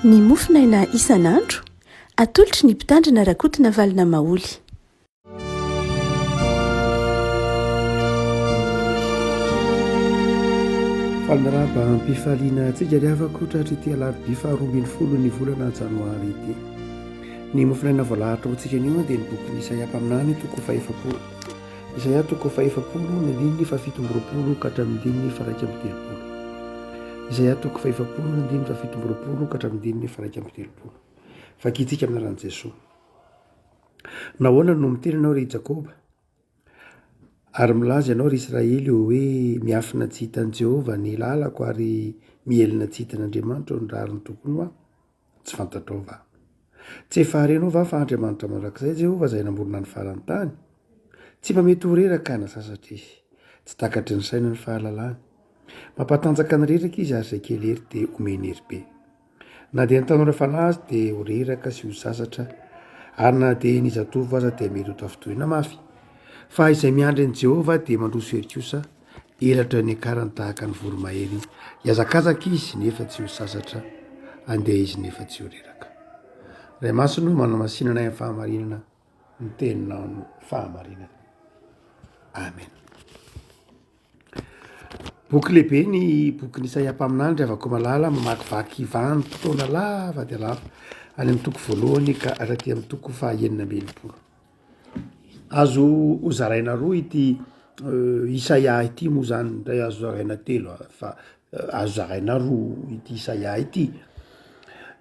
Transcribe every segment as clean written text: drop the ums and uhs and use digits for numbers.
Ny mofonaina isan'andro, atolotry ny Mpitandrina Rakotonavalona Maholy. Faly miarahaba am-pifaliana antsika ry havako tratry ity alarobia faharoa ambin'ny folo ny volana janoary ity. Ny mofonaina voalahatra ho antsika anio dia ny bokin'i Isaia mpaminany toko fahefapolo. Isaia toko fahefapolo ny andininy fahafito amby roapolo ka hatramin'ny andininy faha-31. Isaia toko fahefapolo ny andininy fahafito amby roapolo ka hatramin'ny andininy faha-31. Vakintsika amin'ny anaran'i Jesoa. Nahoana no miteny ianao ry Jakoba? Ary milaza ianao ry Israely hoe miafina tsy hitan'i Jehovah ny lalako ary mihelina tsy hitan'Andriamanitra ny rariny tokony ho ahy? Tsy fantatrao va? Tsy efa renao va fa Andriamanitra mandrakizay Jehovah izay namorona ny faran'ny tany? Tsy mba mety ho reraka na sasatra izy. Tsy takatry ny saina ny fahalalany. Mampatanjaka ny reraka izy ary izay kely hery dia omeny hery be. Na dia ny tanora fanahy aza dia ho reraka sy ho sasatra, ary na dia ny zatovo aza dia mety ho tafintohina mafy. Fa izay miandry an'i Jehovah dia mandroso hery kosa, elatra niakarany tahaka ny voromahery, hihazakazaka izy nefa tsy ho sasatra, handeha izy nefa tsy ho reraka. Ray Masina o, manamasina anay amin'ny fahamarinana, ny teninao no fahamarinana. Amen. Boky lehibe ny bokin'i Isaia mpaminany ry havako malala, mamakivaky vanim-potoana lava dia lava, any amin'ny toko voalohany ka hatraty amin'ny toko faha 66. Azo hozaraina roa ity Isaia ity moa zany, indray azo zaraina telo fa azo zaraina roa ity Isaia ity.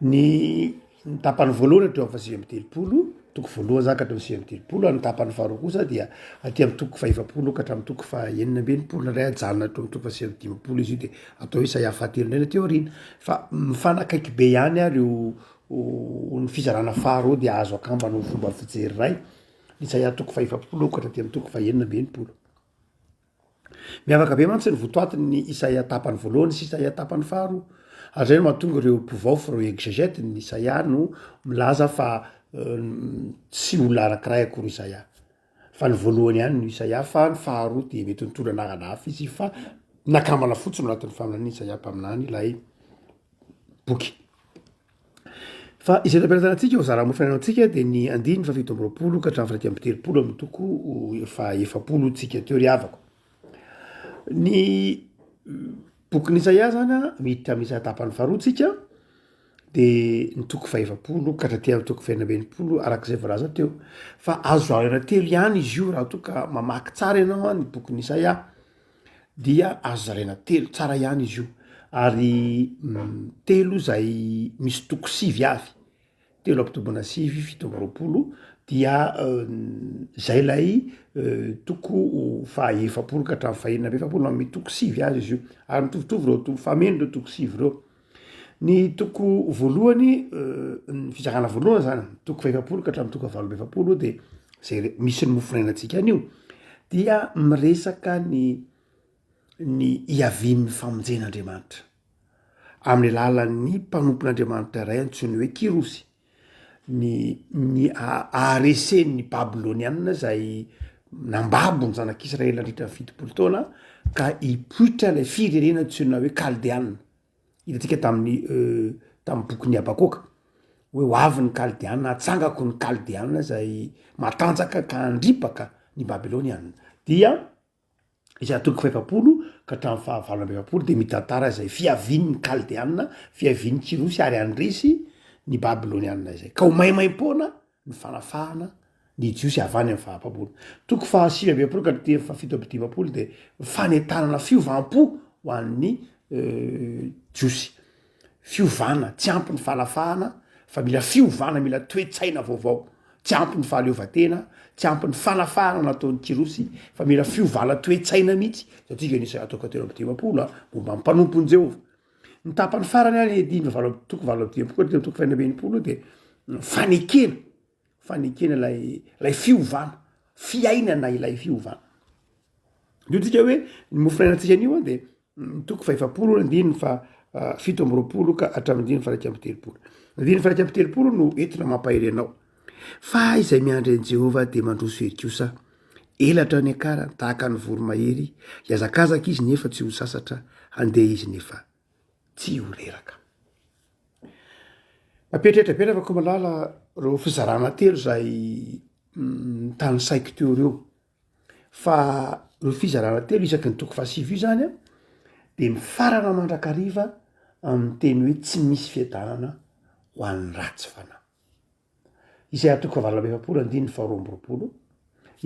Ny tapany voalohany hatreo amin'ny faha-39, toko voalohany zany ka hatreo amin'ny 39, ary ny tapany faharoa kosa dia aty amin'ny toko faha-40 ka hatramin'ny toko faha-66, indray ajanona hatreo amin'ny toko faha-59 izy io de atao hoe Isaia fahatelo indray ny aty aoriana. Fa mifanakaiky be ihany ary io Ny fizarana faharoa dia azo akambana ho fomba fijery iray, Isaia toko fahefapolo ka hatraty amin'ny toko fahenina amby enimpolo. Miavaka be mantsy ny votoatin'ny Isaia tapany voalohany sy Isaia tapany faharoa. Ary izay no mahatonga ireo mpivaofy, ireo exégètes ny Isaia no milaza fa tsy olona anankiray akory Isaia. Fa ny voalohany ihany no Isaia fa ny faharoa dia mety nitondra anarana hafa izy fa nakambana fotsiny ao anatin'ny faminaniana Isaia mpaminany ilay boky. Fa izay nampianarina antsika ho zara-mofo antsika dia ny andininy faha-27 ka hatramin'ny faha-31 amin'ny toko faha-40 tsika teo ry havako. Ny bokin'i Isaia zany a, miditra amin'ny Isaia tapany faharoa tsika, de ny toko faha-40 ka hatraty amin'ny toko faha-66 arak'izay voalaza teo. Fa azo zaraina telo ihany izy io raha toa ka mamaky tsara ianao a ny bokin'i Isaia. dia azo zaraina telo tsara ihany izy io ary telo zay misy toko sivy avy, telo ampitombona sivy 27 dia zay lay toko faha 40 ka hatramin'ny faha 46 manome toko sivy azy izy io ary mitovitovy reo to- mifameno reo toko sivy reo. Ny toko voalohany ny fizarana voalohany zany toko faha-efapolo ka hatramin'ny toko faha-48 de zay re- misy ny mofonainantsika anio dia miresaka ny ny hiavian'ny famonjen'Andriamanitra amin'ny alalan'ny mpanompon'Andriamanitra iray antsoiny hoe Kyrosy. Ny ny aharesen'ny Babylonianina zay nambabo ny zanak'Israely nandritra ny 70 taona ka hipoitra ilay firenena antsoina hoe Kaldeanina. Hitantsika tamin'ny tamin'ny bokin'i Habakoka hoe ho avy ny Kaldeana, hatsangako ny Kaldeana izay matanjaka ka handripaka ny Babyloniana. Dia izay toko faha-40 ka hatramin'ny faha-48 dia mitantara izay fiavian'ny Kaldeana, fiavian'ny Kyrosy ary handresy ny Babyloniana izay. Ka ho maimaim-poana ny fanafahana ny Jiosy avy any amin'ny fahababoana. Toko faha-49 ka hatramin'ny faha-57 dia fanentanana fiovam-po ho an'ny Jiosy. Fiovana, tsy ampy ny fanafahana fa mila fiovana, mila toe-tsaina vaovao. Tsy ampy ny fahaleovantena, tsy ampy ny fanafahana nataon'i Kyrosy fa mila fiovana toe-tsaina mihitsy. Hitantsika ny Isaia toko faha-53 momba ny mpanompon'i Jehovah. Ny tapany farany any dimy valo amby toko 58 hatramin'ny toko faha-66 dia fanekena, fanekena ilay ilay fiovana, fiainana ilay fiovana. Io dika hoe ny mofonainantsika anio an de ny toko faha-40 andininy faha 27 ka hatramin'ny andininy faha 31. Andininy faha 31 no entina mampahery anao. Fa izay miandry an'i Jehovah dia mandroso hery kosa, elatra any an-karany tahaka ny voromahery, hihazakazaka izy nefa tsy ho sasatra, handeha izy nefa tsy ho reraka. Mampieritreritra be Ravakomalala ireo fizarana telo izay notanisaiko teo ireo. Fa ireo fizarana telo isaky ny toko fahasivy io zany an, de mifarana mandrakariva amin'ny teny hoe tsy misy fiadanana ho an'ny ratsy fanahy. Isaia toko fahavalo amby 40 andininy faharoa amby 20,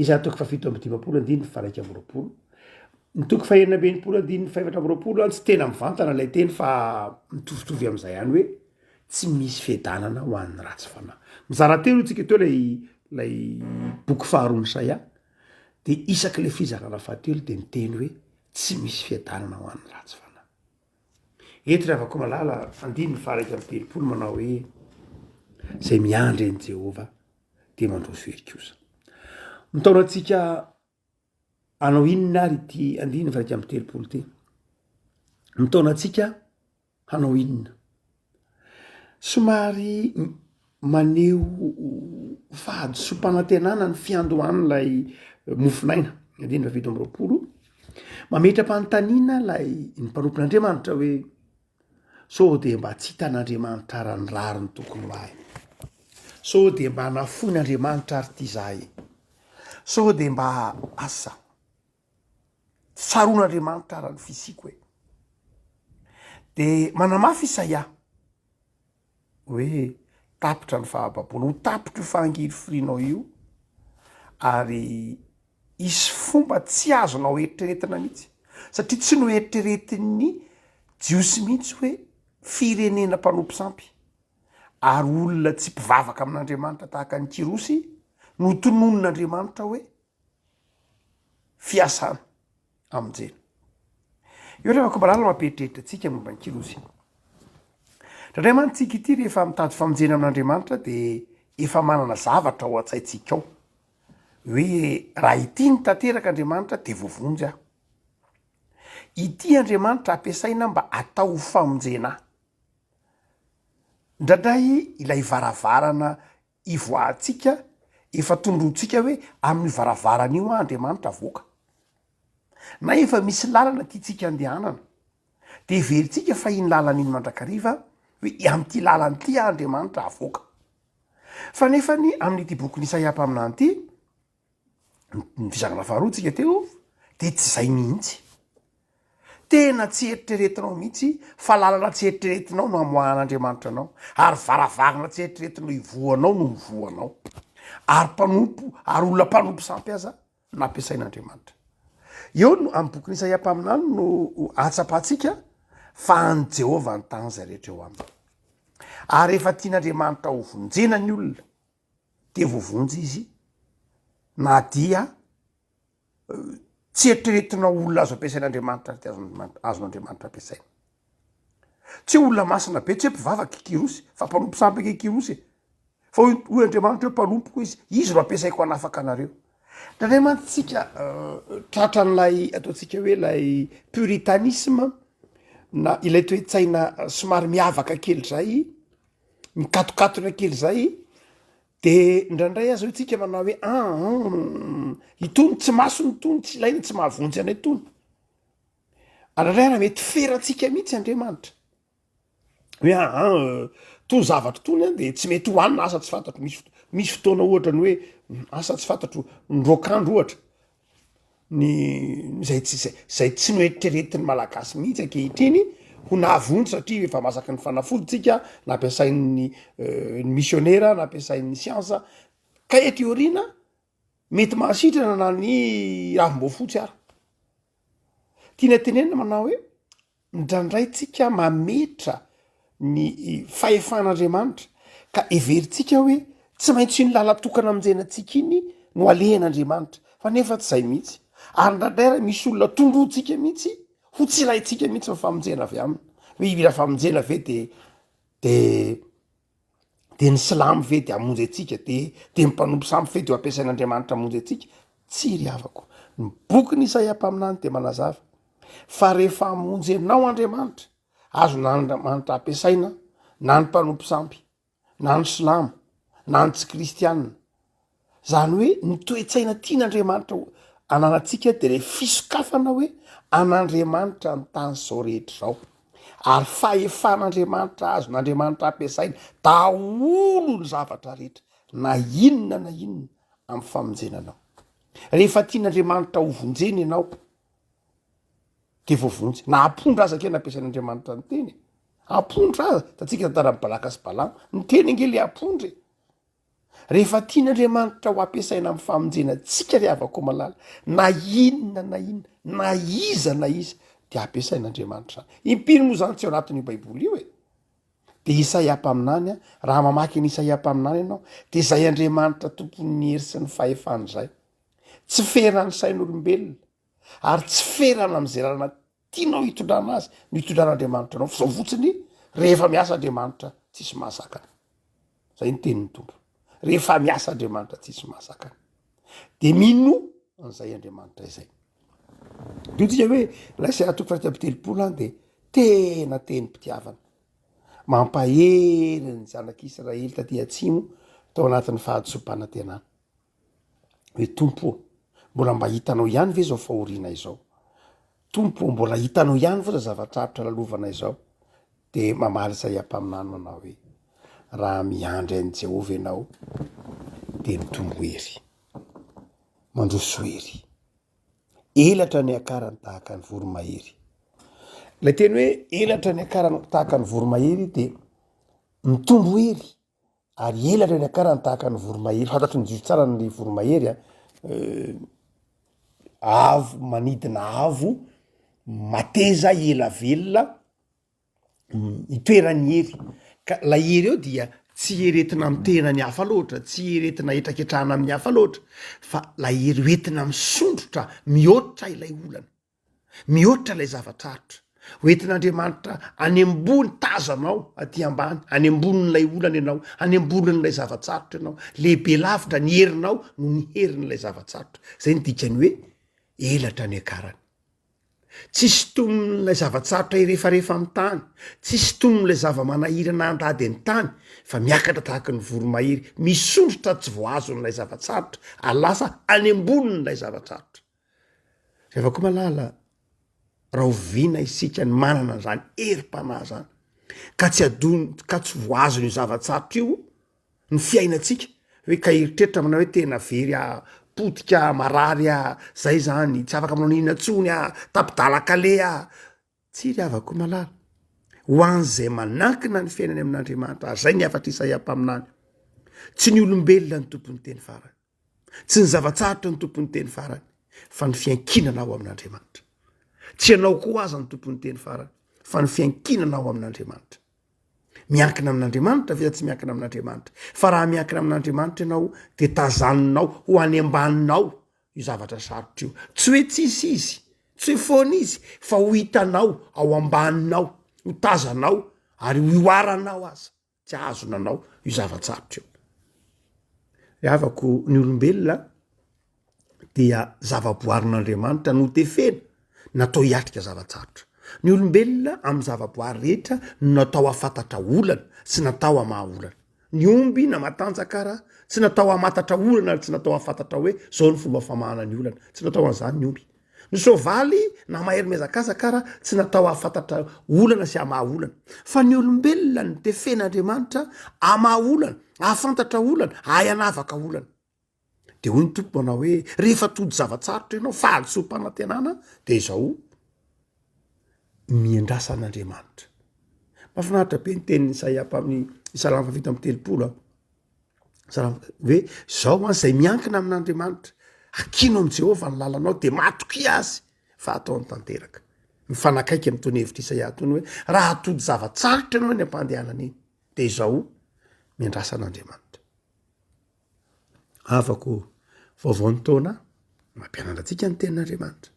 Isaia toko fahafito amby 50 andininy faha 21, ny toko fahenina amby 60 andininy fahefatra amby 20 an, tsy tena mivantana ilay teny fa mitovitovy amin'izay ihany hoe tsy misy fiadanana ho an'ny ratsy fanahy. Mizara telo hoy tsika teo ilay ilay boky faharoan'i Isaia, de isak'ilay fizarana fahatelo de miteny hoe tsy misy fiadanana ho an'ny ratsy fanahy. Eto ry havako malala, andininy faha-31 manao hoe, Izay miandry an'i Jehovah dia mandroso hery kosa. Mitaona antsika hanao inona ary ity andininy faha-31 ity? Mitaona antsika hanao inona? Somary maneho fahadisoam-panantenana ny fiandohan'ilay mofon'aina, andininy faha-27. Mametra-panontaniana ilay ny mpanompon'Andriamanitra hoe, sao dia mba tsy hitan'Andriamanitra ara ny rariny tokony ho ahy? Sao dia mba nafoin'Andriamanitra ary ity izahay? Sao dia mba asa? Tsy tsaroan'Andriamanitra ara ny fisiako e. De manamafy Isaia hoe tapitra ny fahababoana, ho tapitra io fahangirifirinao io ary hisy fomba tsy azonao eritreretina mihitsy satria tsy noeritreretin'ny Jiosy mihitsy hoe firenena mpanompo sampy ary olona tsy mpivavaka amin'Andriamanitra tahaka an'i Kyrosy no tononin'Andriamanitra hoe fiasana amonjena. Eo rehefa komalala mampieritreritra antsika momba ny Kyrosy. Indraindray mantsy tsika ity rehefa mitady famonjena amin'Andriamanitra de efa manana zavatra ao an-tsaintsika ao hoe raha ity ny tanteraka Andriamanitra de voavonjy aho. Ity Andriamanitra ampiasaina mba atao ho famonjena ahy. Indraindray ilay varavarana ivoahantsika, efa tondrointsika hoe amin'io varavarana io aho Andriamanitra avoaka. Na efa misy lalana tiantsika andehanana, de heverintsika fa iny lalana iny mandrakariva hoe amin'ity lalana ity aho Andriamanitra avoaka. Fa nefany amin'ity bokin'i Isaia mpaminany ity, ny fizarana faharoa tsika teo de tsy zay mihitsy. Tena tsy eritreretinao mihitsy fa lalana tsy eritreretinao no amoahan'Andriamanitra anao, ary varavarana tsy eritreretinao ivohanao no mivohanao, ary mpanompo, ary olona mpanompo sampy aza nampiasain'Andriamanitra. Eo no amin'ny bokin'i Isaia mpaminany no ahatsapantsika fa an'i Jehovah ny tany izay rehetra eo aminy. Ary rehefa tian'Andriamanitra ho vonjena ny olona, dia voavonjy izy na dia tsy eritreretinao olona azo ampiasain'Andriamanitra ary dia azon'Andriamanitra ampiasaina. Tsy hoe olona masina be, tsy hoe mpivavaka i Kyrosy, fa mpanompo sampy ange i Kyrosy e. Fa hoy hoy Andriamanitra hoe mpanompoko izy, izy no ampiasaiko hanafaka anareo. Indraindray mantsy tsika tratran'ilay ataontsika hoe ilay puritanisme na ilay toe-tsaina somary miavaka kely zay, mikatokatona kely zay, de indraindray aza hoe tsika manao hoe aa itony tsy masony itony, tsy ilaina, tsy mahavonjy anay itony. Indraindray ara mety ferantsika mihitsy Andriamanitra hoe aa tony zavatra tony an de tsy mety hohanina, asa tsy fantatro, misy misy fotoana ohatra ny hoe asa tsy fantatro, ny raokandro ohatra, ny zay tsy zay zay tsy noeritreretin'ny malagasy mihitsy ankehitriny ho nahavonjy satria efa masaky ny fanafody tsika nampiasain'ny ny misionera nampiasain'ny siansa ka eto aoriana mety mahasitrana na ny ravim-boafotsy ara tiana tenenina manao hoe Indraindray tsika mametra ny fahefan'Andriamanitra ka heverintsika hoe tsy maintsy iny lalan-tokana amonjena antsika iny no alehan'Andriamanitra fa nefa tsy zay mihitsy. Ary indraindray ary misy olona tondrointsika mihitsy ho tsy ilaintsika mihitsy ny famonjena avy aminy. Hoe mila famonjena ve de de de ny silamo ve de hamonjy antsika, de de ny mpanompo sampy ve de ho ampiasain'Andriamanitra hamonjy antsika? Tsia ry havako, ny bokin'i Isaia mpaminany dia manazava fa rehefa hamonjy anao Andriamanitra, azon'Andriamanitra ampiasaina na ny mpanompo sampy, na ny silamo, na ny tsy kristianina. Zany hoe ny toe-tsaina tian'Andriamanitra ho ananantsika dia ilay fisokafana hoe an'Andriamanitra ny tany izao rehetra izao. Ary fahefan'Andriamanitra azon'Andriamanitra ampiasaina daholo ny zavatra rehetra, na inona na inona amin'ny famonjena anao. Rehefa tian'Andriamanitra ho vonjena ianao, de voavonjy. Na ampondra aza ange nampiasain'Andriamanitra ny teny e. Ampondra aza, hitantsika tantaran'i Balaka sy Balama, ny teny ange le ampondra e. Rehefa tian'Andriamanitra ho ampiasaina amin'ny famonjena antsika ry havako malala, na inona na inona, na iza na iza, dia ampiasain'Andriamanitra izany. Impiry moa izany tsy ao anatin'io Baiboly io e? Dia Isaia mpaminany, raha mamaky an'i Isaia mpaminany ianao, dia izay Andriamanitra tompon'ny hery sy ny fahefana izay. Tsy feran'ny sain'olombelona, ary tsy ferana amin'izay lalana tianao hitondrana azy no hitondran'Andriamanitra anao, fa zao fotsiny rehefa miasa Andriamanitra tsisy mahasakana, zay ny tenin'ny Tompo, rehefa miasa Andriamanitra tsisy mahasakana, de mino an'izay Andriamanitra izay. De tsika hoe lay Isaia toko faha 31 an de tena tenim-pitiavana, mampahery ny zanak'Israely taty atsimo tao anatin'ny fahadisoam-panantenana. hoe Tompo ô, mbola mba hitanao ihany ve izao fahoriana izao? Tompo ô, mbola hitanao ihany ve izao zava-tsarotra lalovana izao? Dia mamaly Isaia mpaminany manao hoe, Raha miandry an'i Jehovah ianao, dia mitombo hery, mandroso hery. Elatra niakarany tahaka ny voromahery. Ilay teny hoe elatra niakarany tahaka ny voromahery dia mitombo hery. Ary elatra niakarany tahaka ny voromahery, fantatry ny jiosy tsara ny voromahery a, avo, manidina avo, mateza, ela velona, itoeran'ny hery, ka lay hery eo dia tsy hery entina amy tenany hafa loatra, tsy hery entina hetraketrahana amin'ny hafa loatra, fa lay hery hoentina misondrotra mihoatra ilay olana. Mihoatra ilay zava-tsarotra. Ho entin'Andriamanitra any ambony tazanao aty ambany, any ambonin'ilay olana ianao, any ambonin'ilay zava-tsarotra ianao. Lehibe lavitra ny herinao noho ny herin'ilay zava-tsarotra. Izay no dikan'ny hoe elatra niakarany. Tsy sintomin'ilay zava-tsarotra hirefarefa amin'ny tany, tsy sintomin'ilay zava-manahirana handady ny tany, fa miakatra tahaka ny voromahery, misondrotra tsy voahazon'ilay zava-tsarotra, ary lasa any ambonin'ilay zava-tsarotra. Rehefa koa malala, rahoviana isika ny manana an'izany herim-panahy zany, ka tsy adon- ka tsy voahazon'io zava-tsarotra io ny fiainantsika, hoe ka eritreritra manao hoe tena very aho, potika aho, marary aho, zay zany, tsy afaka manao n'inona intsony aho, tapi-dalan-kaleha aho. Tsia ry havako malala, ho an'izay manankina ny fiainany amin'Andriamanitra, ary zay ny hafatr'i Isaia mpaminany, tsy ny olombelona no tompon'ny teny farany. Tsy ny zava-tsarotra no tompon'ny teny farany, fa ny fiankinana ao amin'Andriamanitra. Tsy ianao koa aza no tompon'ny teny farany, fa ny fiankinana ao amin'Andriamanitra. Miankina amin'Andriamanitra ve sa tsy miankina amin'Andriamanitra? Fa raha miankina amin'Andriamanitra ianao, dia tazaninao ho any ambaninao io zavatra sarotra io. Tsy hoe tsisy izy, tsy hoe foana izy, fa ho hitanao ao ambaninao, ho tazanao ary ho ihoaranao aza. Tsy ahazo nanao io zava-tsarotra io. Ry havako, ny olombelona dia zava-boarin'Andriamanitra notefena, natao hiatrika zava-tsarotra. Ny olombelona amin'ny zava-boary rehetra no natao hahafantatra olana sy natao hamaha olana. Ny omby na matanjaka ara tsy natao hamatatra olana ary tsy natao hahafantatra hoe zao ny fomba famahana ny olana. Tsy natao an'izany ny omby. Ny soavaly na mahery mihazakazaka ara tsy natao hahafantatra olana sy hamaha olana. Fa ny olombelona no tefen'Andriamanitra hamaha olana, hahafantatra olana, hahay hanavaka olana. De hoy ny Tompo manao hoe, rehefa tody zava-tsarotra ianao, fahadisoam-panantenana, de izao, miandrasa an'Andriamanitra. Mahafinaritra be ny tenin'i Isaia mpamin'ny Salamo faha-37 a. Salamo hoe zao an, zay miankina amin'Andriamanitra, akino amin'i Jehovah ny lalanao, de matokia azy fa ataony tanteraka. Mifanakaiky amin'itony hevitr'i Isaia itony hoe, raha tody zava-tsarotra ianao eny am-pandehanana iny, de izao, miandrasa an'Andriamanitra. Havako vaovao ny taona, mampianatra antsika ny tenin'Andriamanitra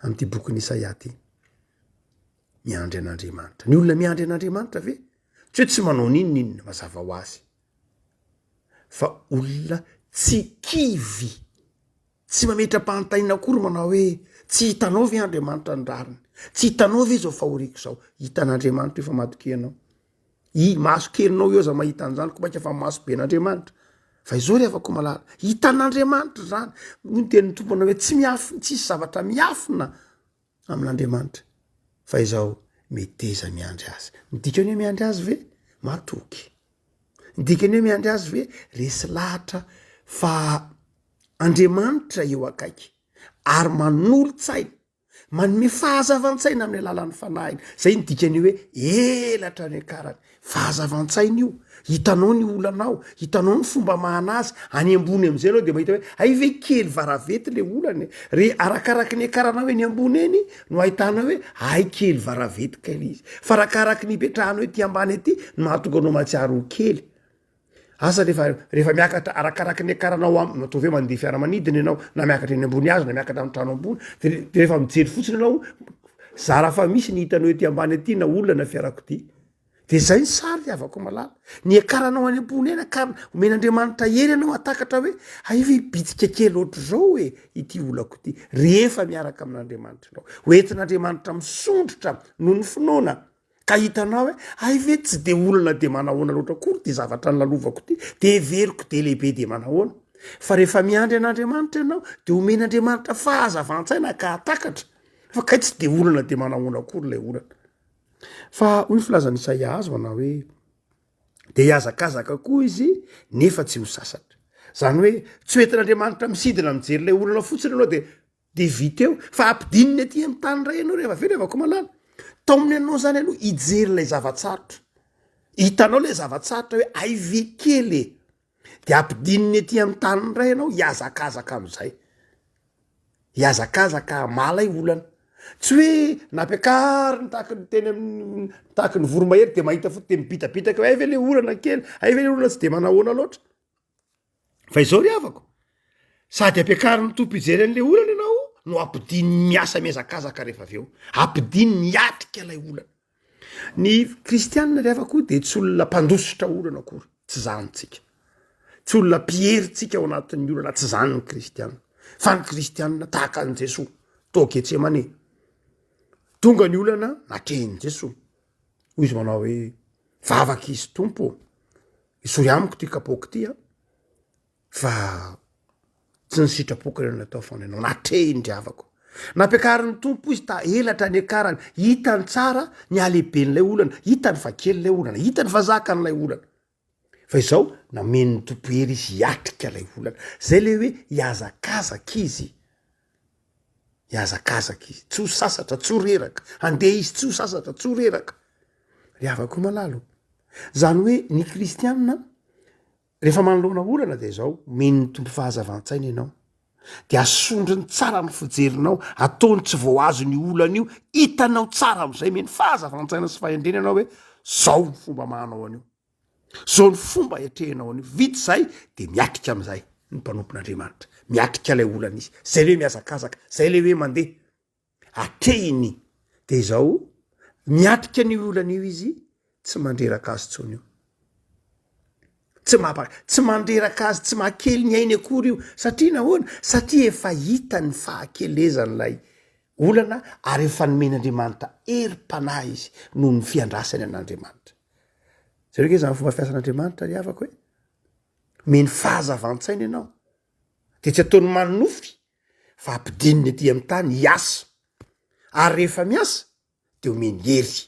amin'ity bokin'i Isaia ity. Miandry an'Andriamanitra. Ny olona miandry an'Andriamanitra ve? Tsy hoe tsy manao n'inon'inona, mazava ho azy. Fa olona tsy kivy, tsy mametra-panontaniana akory manao hoe tsy hitanao ve Andriamanitra ny rariny? Tsy hitanao ve izao fahoriako izao? Hitan'Andriamanitra io fa matokia ianao. I maso kelinao io aza mahita an'izany ko mainka fa maso ben'Andriamanitra. Fa izao ry havako malala, hitan'Andriamanitra izany. Hoy ny tenin'ny Tompo anao hoe tsy miafina, tsisy zavatra miafina amin'Andriamanitra. Fa izao, Meteza miandry azy. Ny dikany hoe miandry azy ve? Matoky. Ny dikany hoe miandry azy ve? Resy lahatra fa Andriamanitra eo akaiky ary manolo-tsaina, manome fahazavan-tsaina amin'ny alalan'ny fanahiny. Zay ny dikany hoe elatra niakarany. Fahazavan-tsaina io. Hitanao ny olanao, hitanao ny fomba amahana azy, any ambony am'izay anao de mahita hoe hay ve kely varavety le olana e. Re arakaraky ny iakaranao eny ambony eny no ahitanao hoe hay kely varavety kay le izy. Fa arakaraky ny ipetrahanao ety ambany ety no mahatonga anao mahatsiaro ho kely. Asa rehefa rehefa miakatra arakaraky ny iakaranao am- ataovy hoe mandeha fiaramanidina ianao na miakatra eny ambony hazo na miakatra amin'ny trano ambony de de rehefa mijery fotsiny ianao zara fa misy ny hitanao ety ambany ety na olona na fiarakodia. De zay ny sary ry havako malala. Ny iakaranao any ambony eny akarina, omen'Andriamanitra hery ianao hahatakatra hoe hay ve bitika kely ohatr'izao e ity olako ity. Rehefa miaraka amin'Andriamanitra ianao. Ho entin'Andriamanitra misondrotra noho ny finoana ka hitanao hoe hay ve tsy de olana de manahoana loatra akory ity zavatra nolalovako ity, de heveriko de lehibe de manahoana. Fa rehefa miandry an'Andriamanitra ianao de omen'Andriamanitra fahazavan-tsaina ka hahatakatra fa kay tsy de olana de manahoana akory ilay olana. Fa hoy ny filazan'i Isaia azy manao hoe, Dia hihazakazaka koa izy nefa tsy ho sasatra. Izany hoe tsy ho entin'Andriamanitra misidina mijery ilay olona fotsiny ianao dia dia vita eo, fa ampidininy aty amin'ny tany indray ianao rehefa avy eo rehefa koa malala. Taominy ianao izany aloha hijery ilay zava-tsarotra. Hitanao ilay zava-tsarotra hoe hay ve kely e! Dia ampidininy aty amin'ny tany indray ianao hihazakazaka amin'izay. Hihazakazaka hamaha ilay olana. Tsy hoe nampiakariny tahaky ny teny amin'ny tahaky ny voromahery dia mahita fotsiny dia mibitabitaka hoe hay ve le olana kely, hay ve le olana tsy dia manahoana loatra. Fa izao ry havako, sady ampiakarin'ny Tompo hijery an'ilay olana ianao no ampidininy miasa mihazakazaka rehefa avy eo. Ampidininy hiatrika ilay olana. Ny kristianina ry havako dia tsy olona mpandositra olana akory, tsy zany tsika. Tsy olona mpiery tsika ao anatin'ny olana, tsy zany ny kristianina. Fa ny kristianina tahaka an'i Jesoa, tao Getsemane. Tonga ny olana, natrehin'i Jesoa. Hoy izy manao hoe, vavaka izy Tompo ô, esory amiko ty kapoaka ty an. Fa tsy ny sitrapoko ireo natao fa ny anao. Natrehiny ry havako. Nampiakarin'ny Tompo izy ta elatra niakarany. Hitany tsara ny halehiben'ilay olana. Hitany fa kely ilay olana. Hitany fa zakany ilay olana. Fa izao, namen'ny Tompo hery izy hiatrika ilay olana. Zay le hoe hihazakazaka izy. Hihazakazaka izy. Tsy ho sasatra, tsy ho reraka. Handeha izy tsy ho sasatra, tsy ho reraka. Ry havako malala o. Zany hoe ny kristianina Rehefa manoloana olana dia izao, omen'ny Tompo fahazavan-tsaina ianao, dia asondrony tsara ny fijerinao, ataony tsy voahazony io olana io, hitanao tsara amin'izay, omeny fahazavan-tsaina sy fahendrena ianao hoe zao ny fomba amahanao an'io, zao ny fomba iatrehanao an'io, vita izay dia miatrika amin'izay ny mpanompon'Andriamanitra, miatrika ilay olana izy, zay le hoe mihazakazaka, zay le hoe mandeha. atrehiny de izao miatrika an'io olana io izy tsy mandreraka azy tsony io tsy mampa tsy mandreraka azy tsy mahakely ny ainy akory io satria nahoana satria efa hita ny fahakelezan'ilay olana ary efa nomen'Andriamanitra herim-panahy izy noho ny fiandrasany an'Andriamanitra zareo nge zany fomba fiasan'Andriamanitra ry havako e meny fahazavan-tsaina ianao de tsy ataony manonofy fa ampidininy aty amin'ny tany hiasa, ary rehefa miasa de omeny hery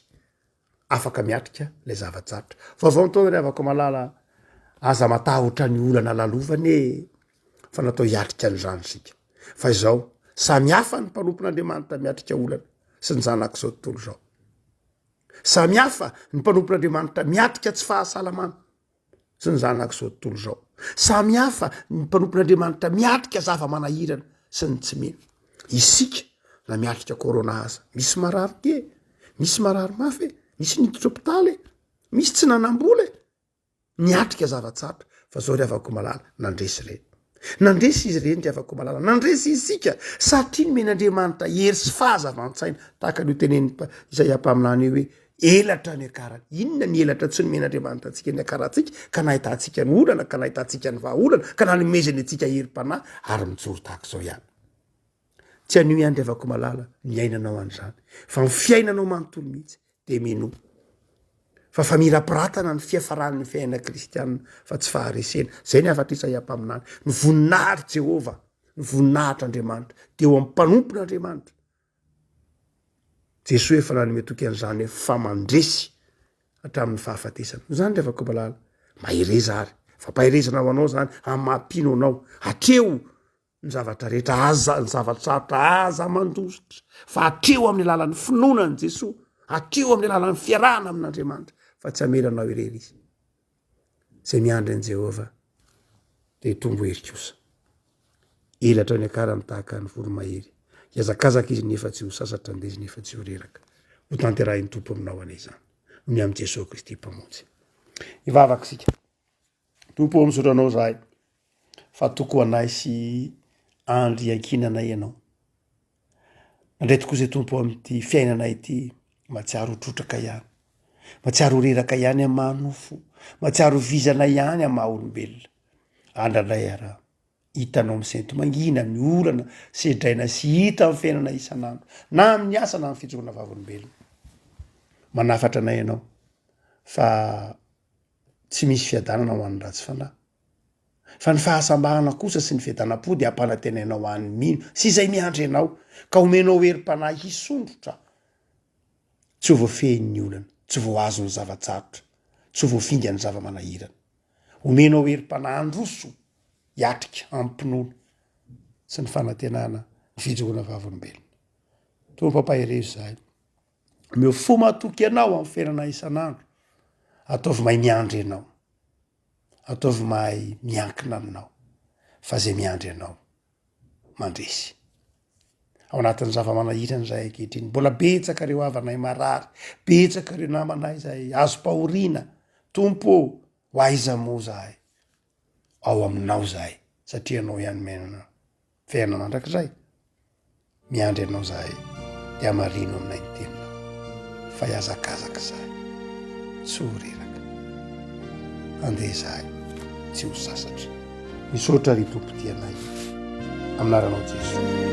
afaka miatrika ilay zava-tsarotra. Vaovao ny taona ry havako malala, aza matahotra ny olana lalovana e, fa natao hiatrika an'izany isika. Fa izao, samy hafa ny mpanompon'Andriamanitra miatrika olana sy ny zanak'izao tontolo izao. Samy hafa ny mpanompon'Andriamanitra miatrika tsy fahasalamana. sy ny zanak'izao tontolo izao. Samy hafa ny mpanompon'Andriamanitra miatrika zava-manahirana sy ny tsy mino. Isika na miatrika corona aza, misy marary ty e, misy marary mafy e, misy niditra hopitaly e, misy tsy nanam-bola e, miatrika zava-tsarotra. Fa zao ry havako malala, nandresy ireny. Nandresy izy ireny ry havako malala, nandresy isika satria nomen'Andriamanitra hery sy fahazavan-tsaina tahaka an'io tenenin'i Isaia mpaminany io hoe elatra niakarany. Inona ny elatra tsy nomen'Andriamanitra antsika niakarantsika ka nahitantsika ny olana, ka nahitantsika ny vahaolana, ka nanomezany antsika herim-panahy ary mijoro tahaka izao ihany. Tsy anio ihany ry havako malala ny iainanao an'izany fa ny fiainanao manontolo mihitsy dia minoa fa famirapiratana ny fiafaran'ny fiainana kristianina fa tsy faharesena. Izay ny hafatr'i Isaia mpaminany. Ny voninahitr'i Jehovah, ny voninahitr'Andriamanitra dia eo amin'ny mpanompon'Andriamanitra. Jesoa efa nanome toky an'izany hoe fa mandresy hatramin'ny fahafatesana. Noho izany ry havako malala, mahereza ary. Fampaherezana ho anao izany amin'ny maha mpino anao. Hatreo ny zavatra rehetra, aza ny zava-tsarotra, aza mandositra, fa hatreo amin'ny alalan'ny finoana an'i Jesoa, hatreo amin'ny alalan'ny fiarahana amin'Andriamanitra, fa tsy hamela anao irery Izy. Izay miandry an'i Jehovah dia hitombo hery kosa. Elatra niakarany tahaka ny voromahery. Hihazakazaka izy nefa tsy ho sasatra, andeha izy nefa tsy ho reraka. Ho tanterahin'ny Tompo aminao anie izany. Noho ny amin'i Jesoa Kristy Mpamonjy. Hivavaka isika. Tompo ô, misaotra Anao izahay fa toky ho anay sy andry iankinanay Ianao. Nandray tokoa izay Tompo amin'ity fiainanay ity, mahatsiaro ho trotraka ihany, mahatsiaro ho reraka ihany amin'ny maha nofo, mahatsiaro ho vizana ihany amin'ny maha olombelona. Andranay ara hitanao misento mangina ny olana sedraina sy hita amin'ny fiainana isan'andro, na amin'ny asa na amin'ny fijoroana vavolombelona. Manafatra anay ianao fa tsy misy fiadanana ho an'ny ratsy fanahy. Fa ny fahasambarana kosa sy ny fiadanam-po dia ampanantenainao ho an'ny mino sy izay miandry anao, ka omenao herim-panahy hisondrotra. Tsy ho voafehin'ny olana, tsy voahazon'ny zava-tsarotra, tsy ho voafingan'ny zava-manahirana. Omenao herim-panahy handroso, hiatrika amim-pinoana sy ny fanantenana ny fijoroana vavolombelona. Tompo ampaherezo izahay. Omeo fo matoky anao amin'ny fiainana isan'andro. Ataovy mahay miandry anao. Ataovy mahay miankina aminao fa zay miandry anao mandresy. Ao anatin'ny zava-manahirana izahay ankehitriny, mbola betsaka ireo havanay marary, betsaka ireo namanay izay azom-pahoriana. Tompo ô, ho aiza moa zahay? Ao aminao zahay, satria ianao ihany miainana fiainana mandrakizay. Miandry anao zahay dia hamarino aminay ny teninao fa hihazakazaka zahay tsy ho reraka. Handeha zahay tsy ho sasatra. Misaotra ry Tompo tia anay. Amin'ny anaranao Jesoa.